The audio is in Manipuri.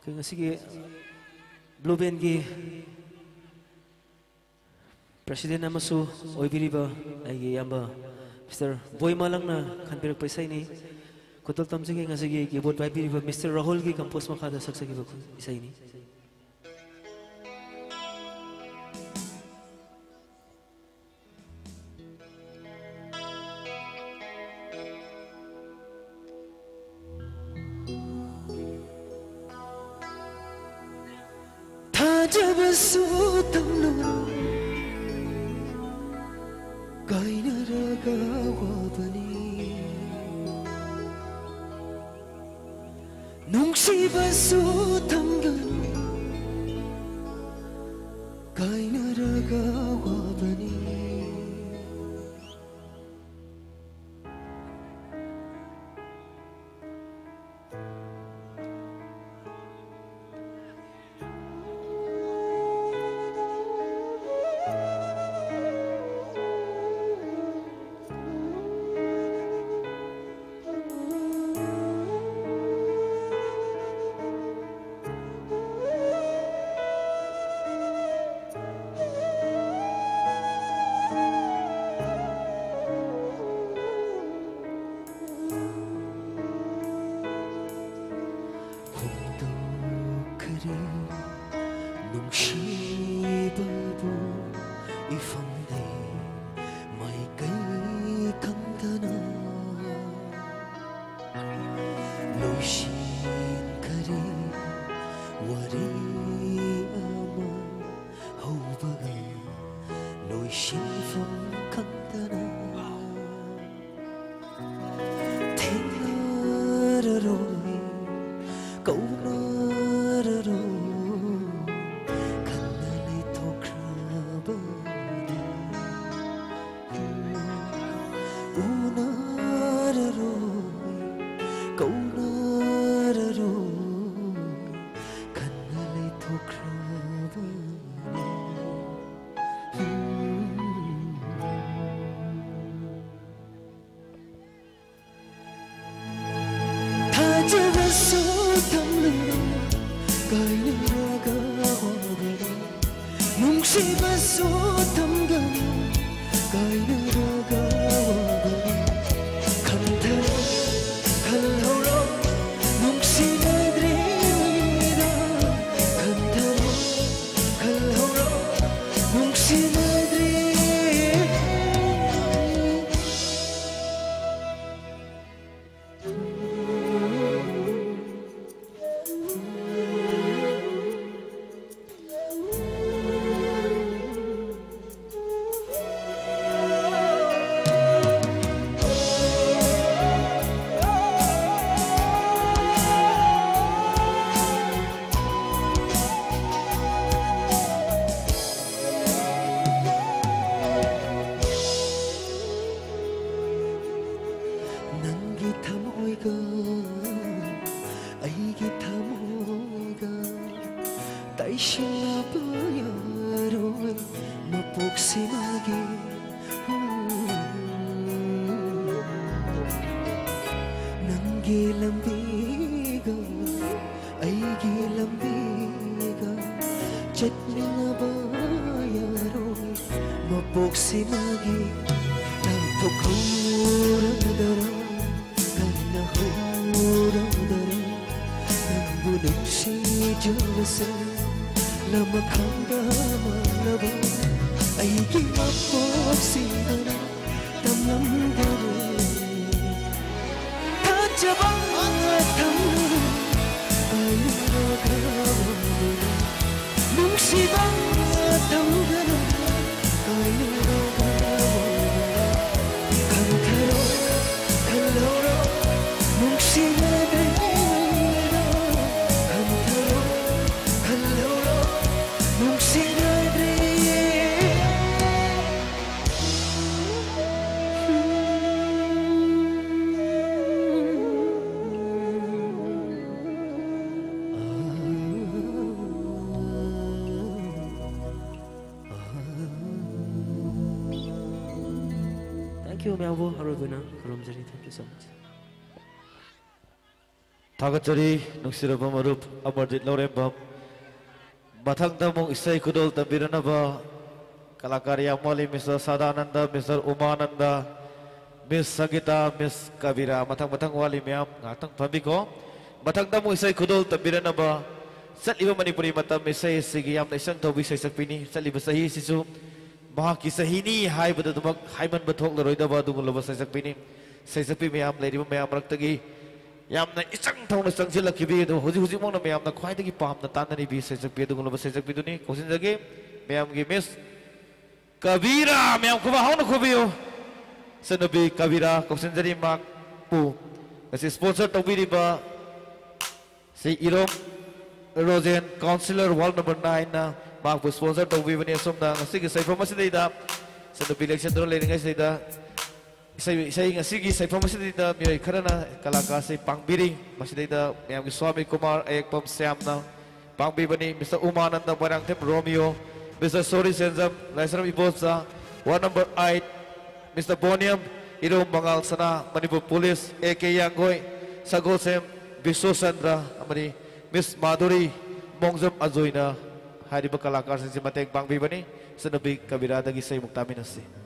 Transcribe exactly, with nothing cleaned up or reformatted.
ꯑꯩꯈꯣꯏ ꯉꯁꯤꯒꯤ ꯕ꯭ꯂꯨ ꯕꯦꯟꯒꯤ ꯄ꯭ꯔꯦꯁꯤꯗꯦꯟ ꯑꯃꯁꯨ ꯑꯣꯏꯕꯤꯔꯤꯕ ꯑꯩꯒꯤ ꯏꯌꯥꯝꯕ ꯃꯤꯁꯇꯔ ꯕꯣꯏꯃꯥꯂꯪꯅ ꯈꯟꯕꯤꯔꯛꯄ ꯏꯁꯩꯅꯤ꯫ ꯈꯨꯗꯣꯜ ꯇꯝꯖꯒꯦ ꯉꯁꯤꯒꯤ ꯀꯤꯕꯣꯔꯗ ꯄꯥꯏꯕꯤꯔꯤꯕ ꯃꯤꯁꯇꯔ ꯔꯥꯍꯨꯜꯒꯤ ꯀꯝꯄꯣꯁ ꯃꯈꯥꯗ ꯁꯛꯆꯈꯤꯕ ꯏꯁꯩꯅꯤ꯫ ꯊꯥꯖꯕꯁꯨ ꯊꯝꯂꯨ, ꯀꯥꯏꯅꯔꯒ ꯋꯥꯕꯅꯤ꯫ ꯅꯨꯡꯁꯤꯕꯁꯨ ꯊꯝꯒꯅꯨ, ꯀꯥꯏꯅꯔꯒ ꯋꯥꯕꯅꯤ꯫ ꯍꯣꯡꯗꯣꯛꯈ꯭ꯔꯦ ꯅꯨꯡꯁꯤꯕꯕꯨ ꯏꯐꯝꯗꯩ ꯃꯥꯏꯀꯩ ꯈꯪꯗꯅ꯫ ꯂꯣꯏꯁꯤꯟꯈꯔꯦ ꯋꯥꯔꯤ ꯑꯃ ꯍꯧꯕꯒ ꯂꯣꯏꯁꯤꯟꯐꯝ ꯈꯪꯗꯅ꯫ ꯊꯦꯡꯅꯔꯔꯣꯏ ꯀꯧꯅꯔꯔꯣꯏ ꯈꯟꯅ ꯂꯩꯊꯣꯛꯈ꯭ꯔꯕꯅꯤ꯫ ꯎꯅꯔꯔꯣꯏ ꯀꯧꯅꯔꯔꯣꯏ ꯈꯟꯅ ꯂꯩꯊꯣꯛꯈ꯭ꯔꯕꯅꯤ꯫ ꯊꯥꯖꯕꯁꯨ ꯊꯝꯂꯨ, ꯏꯁꯤꯡꯅꯕ ꯌꯥꯔꯣꯏ ꯃꯄꯣꯛꯁꯤꯃꯒꯤ꯫ ꯅꯪꯒꯤ ꯂꯝꯕꯤꯒ ꯑꯩꯒꯤ ꯂꯝꯕꯤꯒ ꯆꯠꯃꯤꯟꯅꯕ ꯌꯥꯔꯣꯏ ꯃꯄꯣꯛꯁꯤꯃꯒꯤ꯫ ꯂꯥꯞꯊꯣꯛꯍꯧꯔꯗꯔꯥ ꯀꯟꯅ ꯍꯧꯔꯗꯔꯥ ꯅꯪꯕꯨ ꯅꯨꯡꯁꯤꯖꯕꯁꯦ ꯂꯃꯈꯥꯡꯗ ꯃꯥꯟꯅꯕ ꯑꯩꯒꯤ ꯃꯄꯣꯛꯁꯤꯗꯅ ꯇꯝꯂꯝꯗꯔꯦ꯫ ꯊꯥꯖꯕ ꯊꯝꯂꯨ ꯑꯩꯅ ꯅꯨꯡꯁꯤꯕ ꯊꯝꯒꯅꯨ꯫ Thank you, ꯃꯌꯥꯝꯕꯨ ꯑꯔꯣꯏꯕ ꯑꯣꯏꯅ ꯈꯨꯔꯨꯝꯖꯔꯤ꯫ Thank you so much. ꯊꯥꯒꯠꯆꯔꯤ, ꯅꯨꯡꯁꯤꯔꯕ ꯃꯔꯨꯞ ꯑꯃꯔꯖꯤꯠ ꯂꯧꯔꯦꯝꯕꯝ꯫ ꯃꯊꯪꯗ ꯑꯃꯨꯛ ꯏꯁꯩ ꯈꯨꯗꯣꯜ ꯇꯝꯕꯤꯔꯅꯕ ꯀꯂꯥꯀꯥꯔ ꯌꯥꯝ ꯋꯥꯠꯂꯤ, ꯃꯤꯁꯇꯔ ꯁꯗꯥꯅꯟꯗ, ꯃꯤꯁꯇꯔ ꯎꯃꯥꯅꯟꯗ, ꯃꯤꯁ ꯁꯪꯒꯤꯇꯥ, ꯃꯤꯁ ꯀꯕꯤꯔꯥ, ꯃꯊꯪ ꯃꯊꯪ ꯋꯥꯠꯂꯤ ꯃꯌꯥꯝ, ꯉꯥꯏꯍꯥꯛꯇꯪ ꯐꯝꯕꯤꯈꯣ꯫ ꯃꯊꯪꯗ ꯑꯃꯨꯛ ꯏꯁꯩ ꯈꯨꯗꯣꯜ ꯇꯝꯕꯤꯔꯅꯕ ꯆꯠꯂꯤꯕ ꯃꯅꯤꯄꯨꯔꯤ ꯃꯇꯝ ꯏꯁꯩ ꯑꯁꯤꯒꯤ ꯌꯥꯝꯅ ꯏꯆꯪ ꯊꯧꯕꯤ ꯁꯩꯁꯛꯄꯤꯅꯤ꯫ ꯆꯠꯂꯤꯕ ꯆꯍꯤ ꯑꯁꯤꯁꯨ ꯃꯍꯥꯛꯀꯤ ꯆꯍꯤꯅꯤ ꯍꯥꯏꯕꯗ ꯑꯗꯨꯃꯛ ꯍꯥꯏꯃꯟꯕ ꯊꯣꯛꯂꯔꯣꯏꯗꯕ ꯑꯗꯨꯒꯨꯝꯂꯕ ꯁꯩꯁꯛꯄꯤꯅꯤ꯫ ꯁꯩꯁꯛꯄꯤ ꯃꯌꯥꯝ, ꯂꯩꯔꯤꯕ ꯃꯌꯥꯝ ꯃꯔꯛꯇꯒꯤ ꯌꯥꯝꯅ ꯏꯆꯪ ꯊꯧꯅ ꯆꯪꯁꯤꯜꯂꯛꯈꯤꯕꯤ, ꯑꯗꯨ ꯍꯧꯖꯤꯛ ꯍꯧꯖꯤꯛꯃꯛꯅ ꯃꯌꯥꯝꯅ ꯈ꯭ꯋꯥꯏꯗꯒꯤ ꯄꯥꯝꯅ ꯇꯥꯅꯔꯤꯕꯤ ꯁꯩꯁꯛꯄꯤ ꯑꯗꯨꯒꯨꯝꯂꯕ ꯁꯩꯁꯛꯄꯤꯗꯨꯅꯤ꯫ ꯀꯧꯁꯤꯟꯖꯒꯦ ꯃꯌꯥꯝꯒꯤ ꯃꯤꯁ ꯀꯕꯤꯔꯥ꯫ ꯃꯌꯥꯝ ꯈꯨꯕꯥꯛ ꯍꯧꯅ ꯈꯨꯕꯤꯌꯨ꯫ ꯏꯆꯟꯅꯨꯄꯤ ꯀꯕꯤꯔꯥ ꯀꯧꯁꯤꯟꯖꯔꯤ꯫ ꯃꯍꯥꯛꯄꯨ ꯉꯁꯤ ꯁ꯭ꯄꯣꯟꯁꯔ ꯇꯧꯕꯤꯔꯤꯕ ꯁꯤ ꯏꯔꯣꯝ ꯔꯣꯖꯦꯟ, ꯀꯥꯎꯟꯁꯤꯂꯔ, ꯋꯥꯔꯗ ꯅꯝꯕꯔ ꯅꯥꯏꯟꯅ ꯃꯍꯥꯛꯄꯨ ꯁ꯭ꯄꯣꯟꯁꯔ ꯇꯧꯕꯤꯕꯅꯤ꯫ ꯑꯁꯣꯝꯗ ꯉꯁꯤꯒꯤ ꯁꯩꯐꯝ ꯑꯁꯤꯗꯩꯗ ꯏꯆꯟꯅꯨꯄꯤ ꯂꯦꯛꯁꯟꯗ꯭ꯔꯣ ꯂꯩꯔꯤꯉꯩꯁꯤꯗꯩꯗ ꯏꯁꯩ, ꯏꯁꯩ ꯉꯁꯤꯒꯤ ꯁꯩꯐꯝ ꯑꯁꯤꯗꯩꯗ ꯃꯤꯑꯣꯏ ꯈꯔꯅ ꯀꯂꯥꯀꯥꯔꯁꯤ ꯄꯥꯡꯕꯤꯔꯤ꯫ ꯃꯁꯤꯗꯩꯗ ꯃꯌꯥꯝꯒꯤ ꯁ꯭ꯋꯥꯃꯤ ꯀꯨꯃꯥꯔ, ꯑꯌꯦꯛꯄꯝ ꯁ꯭ꯌꯥꯝꯅ, ꯄꯥꯡꯕꯤꯕꯅꯤ꯫ ꯃꯤꯁꯇꯔ ꯎꯃꯥꯅꯟꯗ ꯃꯣꯏꯔꯥꯡꯊꯦꯝ ꯔꯣꯃꯤꯌꯣ, ꯃꯤꯁꯇꯔ ꯁꯣꯔꯤ ꯁꯦꯟꯖꯝ ꯂꯥꯏꯁ꯭ꯔꯝ Ibocha, ward number eight, mister ꯕꯣꯅꯤꯌꯝ ꯏꯔꯣꯝ ꯃꯉꯥꯜ ꯁꯅꯥ, ꯃꯅꯤꯄꯨꯔ ꯄꯨꯂꯤꯁ, ꯑꯦ ꯀꯦ ꯌꯥꯡꯒꯣꯏ, ꯁꯒꯣꯜꯁꯦꯝ ꯕꯤꯁ꯭ꯋꯆꯟꯗ꯭ꯔ ꯑꯃꯗꯤ ꯃꯤꯁ ꯃꯥꯙꯨꯔꯤ ꯃꯣꯡꯖꯝ ꯑꯖꯣꯏꯅ ꯍꯥꯏꯔꯤꯕ ꯀꯂꯥꯀꯥꯔꯁꯤꯡꯁꯤ ꯃꯇꯦꯡ ꯄꯥꯡꯕꯤꯕꯅꯤ꯫ ꯏꯆꯟꯅꯨꯄꯤ ꯀꯕꯤꯔꯥꯗꯒꯤ ꯏꯁꯩ ꯑꯃꯨꯛ ꯇꯥꯃꯤꯟꯅꯁꯤ꯫